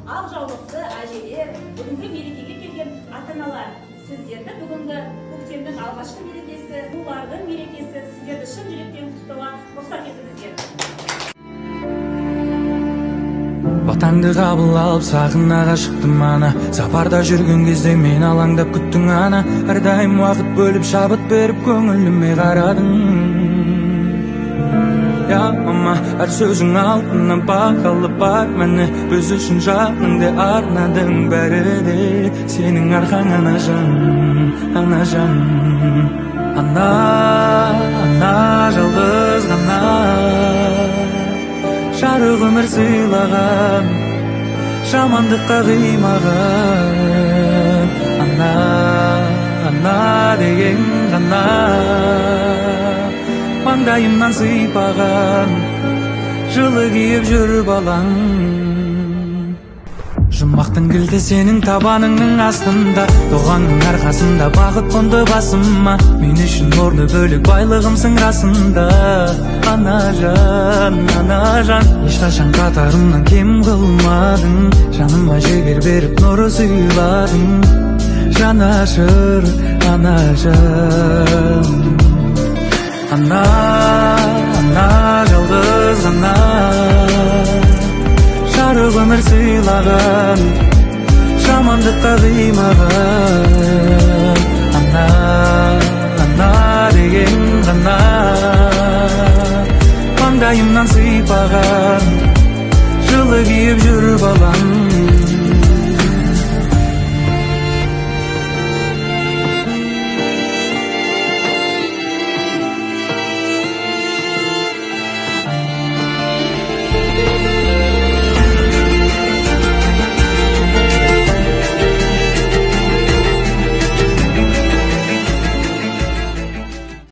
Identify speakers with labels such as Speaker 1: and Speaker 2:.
Speaker 1: Ақ жаулықты әжелер, бүгінгі мерекеге келген ата-аналар, сіздерді бүгінгі көктемнің алғашқы мерекесі, тулардың мерекесі, сіздерді шын жүректен құттықтауға рұқсат етіңіздер.
Speaker 2: Батаңды қабыл алып сахнаға шықтым ана. Сапарда жүрген кезде мен алаңдап күттің ана. Әрдайым уақыт бөліп шабыт беріп көңіліме қарадың. Я мама, әр сөзің алтыннан бағалы бар мәні. Біз үшін жаныңды арнадың, бәрі де сенің арқаң, анажан, анажан. Ана, ана жалғыз ғана жарық өмір сыйлаған, жамандыққа қимаған. Ана, ана деген ғана маңдайымнан сыйпаған, жылы киіп жүр балаң. Жұмақтың кілті сенің табаныңның астында, дұғаңның арқасында бақыт қонды басыма. Мен үшін орны бөлек байлығымсың расында. Анажан, анажан, ешқашан қатарымнан кем қылмадың, жаныма жігер беріп нұр сыйладың. Жанашыр анажан. Ана, ана жалғыз ғана жарық өмір сыйлаған, жамандыққа қимаған. Ана, ана деген ғана маңдайымнан сыйпаған, жылы киіп жүр балам.